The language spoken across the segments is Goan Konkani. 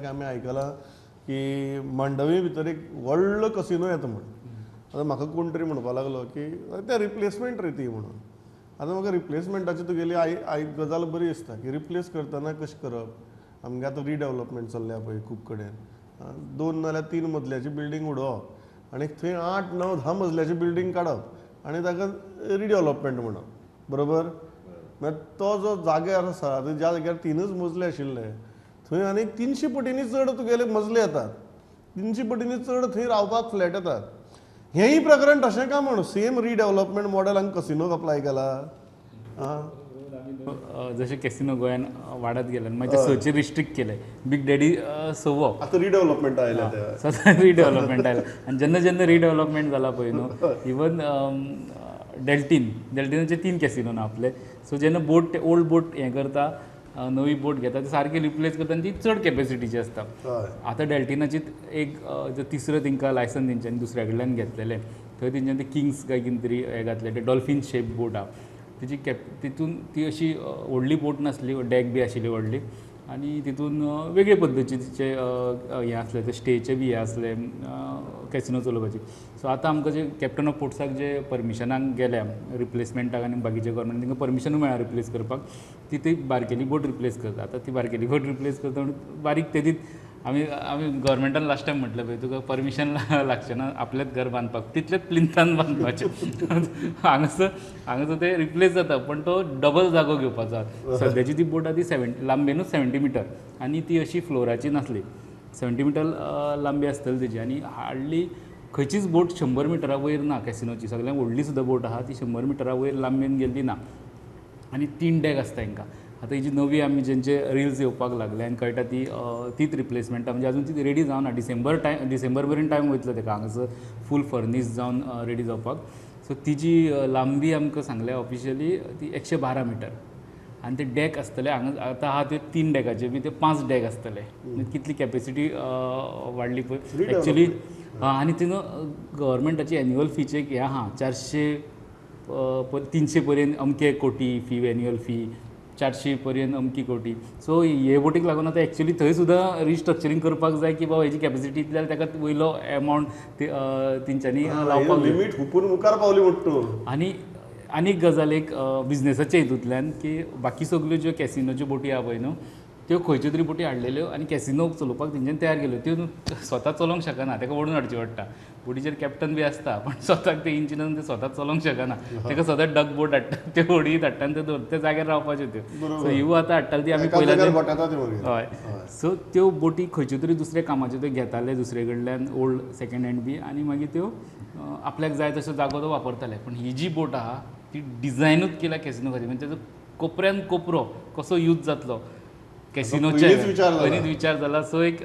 आमी आयकलां की मांडवी भितर एक व्हडलो कसिनो येता म्हूण. आतां म्हाका कोण तरी म्हणपाक लागलो की ते रिप्लेसमेंट रे ती म्हणून. आतां म्हाका रिप्लेसमेंटाची तुगेली I I गजाल बरी दिसता की रिप्लेस करतना कशें करप. आमगे आतां रिडेवलपमेंट चल्ल्या पळय खूब कडेन, 2 नाल्यार 3 मजल्याची बिल्डींग उडोवप आनी थंय 8, 9, 10 मजल्याची बिल्डींग काडप आनी ताका रिडेवलपमेंट म्हणप, बरोबर? मागीर तो जो जाग्यार आसा ज्या जाग्यार 3च मजले आशिल्ले थंय आनी 300 पटींनी चड तुगेले मजले येतात, 300 पटींनी चड थंय रावपाक फ्लॅट येतात. हेंय प्रकरण तशें काय म्हण सेम रिडेवलपमेंट मॉडेल हांगा कसिनोक अप्लाय केला. जशें कॅसिनो गोंयान वाडत गेले मागीर ते 6 रिस्ट्रिक्ट केले, बिग डॅडी 6 आतां रिडेवलपमेंट आयलें, सदां रिडेवलपमेंट आयलें. आनी जेन्ना जेन्ना रिडेवलपमेंट जाला पळय न्हू, इवन डेल्टीन, डेल्टिनाचे 3 कॅसिनो ना आपले. सो जेन्ना बोट ओल्ड बोट हें करता, नवी बोट घेता, ती सारकी रिप्लेस करता आनी ती चड कॅपेसिटीची आसता. आतां डेल्टिनाची एक जो तिसरो तेंकां लायसन तेंच्यांनी दुसऱ्या कडल्यान घेतलेलें, थंय तेंच्यांनी ते किंग्स काय कितें तरी हें घातलें, ते डॉल्फीन शेप बोट आहा तिची कॅप, तितून ती अशी व्हडली बोट नासली, डॅक बी आशिल्ली व्हडली, आनी तितून वेगळे पद्दतीचे तिचे हें आसलें, ते स्टेचे बी हें आसलें कॅसिनो चलोवपाची. सो आतां आमकां जे कॅप्टन ऑफ पोर्ट्साक जे परमिशनाक गेल्या रिप्लेसमेंटाक आनी बाकीचे गव्हर्मेंट तांकां परमिशनूय मेळ्ळा रिप्लेस करपाक, ती ती बारकेली बोट रिप्लेस करता. आतां ती बारकेली बोट रिप्लेस करता म्हणून बारीक तेदीत आमी आमी गव्हर्मेंटान लास्ट टायम म्हटलें पळय तुका परमिशन लागचें ना आपलेंच घर बांदपाक, तितलेंच प्लिंथान बांदपाचें. हांगासर हांगासर ते रिप्लेस जाता पण तो डबल जागो घेवपाचो. सद्याची ती बोट आहा ती लांबेनूच 70 मिटर आनी ती अशी फ्लोराची नासली, 70 मिटर लांबी आसतली तेजी. आनी हार्डली खंयचीच बोट 100 मिटरा वयर ना कॅसिनोची, सगळ्यांत व्हडली सुद्दां बोट आहा ती 100 मिटरा वयर लांबेन गेल्ली ना. आनी 3 डॅक आसता हेंकां. आतां ही जी नवी आमी जेंचे रिल्स येवपाक लागले आनी कळटा ती तीच रिप्लेसमेंटा, म्हणजे अजून ती रेडी जावना. डिसेंबर टायम, डिसेंबर मेरेन टायम वयतलो तेका हांगासर फूल फर्नीस जावन रेडी जावपाक. सो तिजी लांबी आमकां सांगल्या ऑफिशियली ती 112 मिटर आनी ते डॅक आसतले हांगा आतां आहा ते 3 डॅकाचे बी ते 5 डॅक आसतले. कितली कॅपेसिटी वाडली पळय एक्चुली. आनी ती न्हू गव्हर्मेंटाची एन्युअल फीचे एक हें आहा 400 300 पर्यंत अमके कोटी फी, एन्युअल फी 400 पर्यंत अमकी कोटी. सो हे बोटीक लागून आतां एक्चुली थंय सुद्दां रिस्ट्रक्चरींग करपाक जाय की बाबा हेजी कॅपेसिटी इतली जाल्यार ताका वयलो एमावंट तेंच्यांनी लावपाक लिमीट हुपून मुखार पावली म्हणटा. आनी आनीक गजाल एक बिजनेसाच्या हितूंतल्यान की बाकी सगल्यो ज्यो कॅसिनोच्यो बोटी आहा पळय न्हू त्यो खंयच्यो तरी बोटी हाडलेल्यो आनी कॅसिनो चलोवपाक तेंच्यांनी तयार केल्यो, त्यो स्वता चलोवंक शकना, ताका ओडून हाडची पडटा. बोटीचेर कॅप्टन बी आसता पण स्वताक ते इंजिनान ते स्वता चलोवंक शकना, ताका सदांच डक बोट हाडटा, त्यो ओडीत हाडटा आनी ते त्या जाग्यार रावपाच्यो त्यो. सो ह्यो आतां हाडटाले ती आमी पयल्या, हय. सो त्यो बोटी खंयच्यो तरी दुसऱ्या कामाच्यो त्यो घेताले दुसरे कडल्यान ओल्ड सेकेंड हँड बी आनी मागीर त्यो आपल्याक जाय तसो जागो तो वापरताले. पण ही जी बोट आहा ती डिझायनूच केल्या कॅसिनो खातीर, म्हणजे ताजो कोपऱ्यान कोपरो कसो यूज जातलो कॅसिनोचे पयलींच विचार जाला. सो एक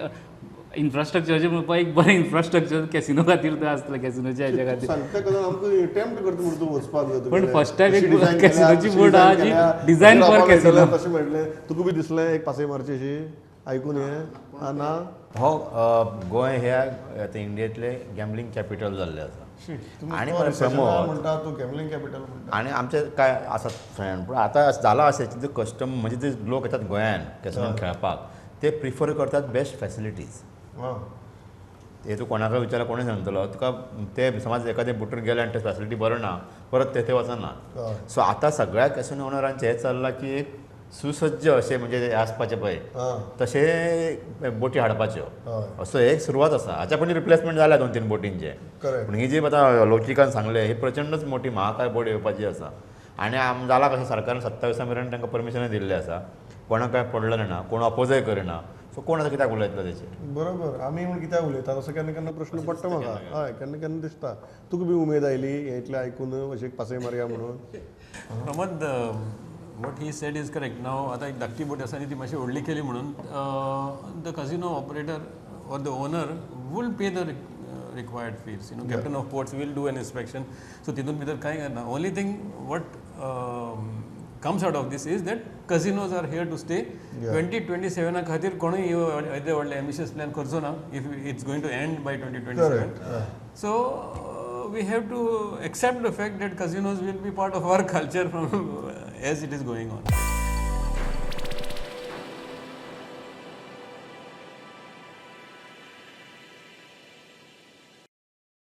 इन्फ्रास्ट्रक्चराचें म्हणपाक एक बरें इन्फ्रास्ट्रक्चर कॅसिनो खातीर तें आसतलें, कॅसिनोच्या हेच्या खातीर. पण फर्स्ट टायम एक कॅसिनोची बोट आहा जी डिझायन फॉर कॅसिनो तशें म्हणलें. तुका बी दिसलें एक पासय मारची अशी आयकून हें ना? हो गोंय हे आतां इंडियेंतलें गॅम्बलिंग कॅपिटल जाल्लें आसा. आनी म्हणटा तूं गॅम्बलिंग कॅपिटल म्हणटा. आनी आमचे काय आसात फ्रेंड, पूण आतां जालां अशें जे कस्टम म्हणजे जे लोक येतात गोंयान कॅसिनोन खेळपाक ते प्रिफर करतात बेस्ट फॅसिलिटीज. ते तूं कोणाकय विचारल्यार कोणूय सांगतलो तुका ते समज एखादे बोटीर गेले आनी ते फॅसिलिटी बरो ना परत ते थंय वचना. सो आतां सगळ्या कॅसिनो ओनरांचें हें चल्लां की एक सुसज्ज अशें म्हणजे आसपाचें पळय तशें बोटी हाडपाच्यो, असो एक सुरवात आसा. हाच्या पयलीं रिप्लेसमेंट जाल्या 2-3 बोटींचे, पूण ही जी आतां लौचिकान सांगलें ही प्रचंडच मोठी महाकाय बोट येवपाची आसा. आनी आम जालां कशें सरकारान 27 मेरेन तांकां परमिशनूय दिल्लें आसा, कोणाक कांय पडलेलें ना, कोण अपोजय करिना. सो कोण आतां कित्याक उलयतलो तेचेर? बरोबर, आमी म्हूण कित्याक उलयतात असो केन्ना केन्ना प्रश्न पडटा म्हाका. हय, केन्ना केन्ना दिसता. तुका बी उमेद आयली हें इतलें आयकून अशें पासय मारया म्हणून? Pramod, what he said is correct. Now आतां एक धाकटी बोट आसा आनी ती मातशी व्हडली केली म्हणून the casino operator or the owner will pay the required fees. You know, captain of ports will do an inspection. So तितून भितर कांय ना. Only thing what comes out of this is that casinos are here to stay. 2027 खातीर कोणूय येदे व्हडले एम्बिशियस प्लॅन करचो ना if it's going to end by 2027. So we have to accept the fact that casinos will be part of our culture from as it is going on.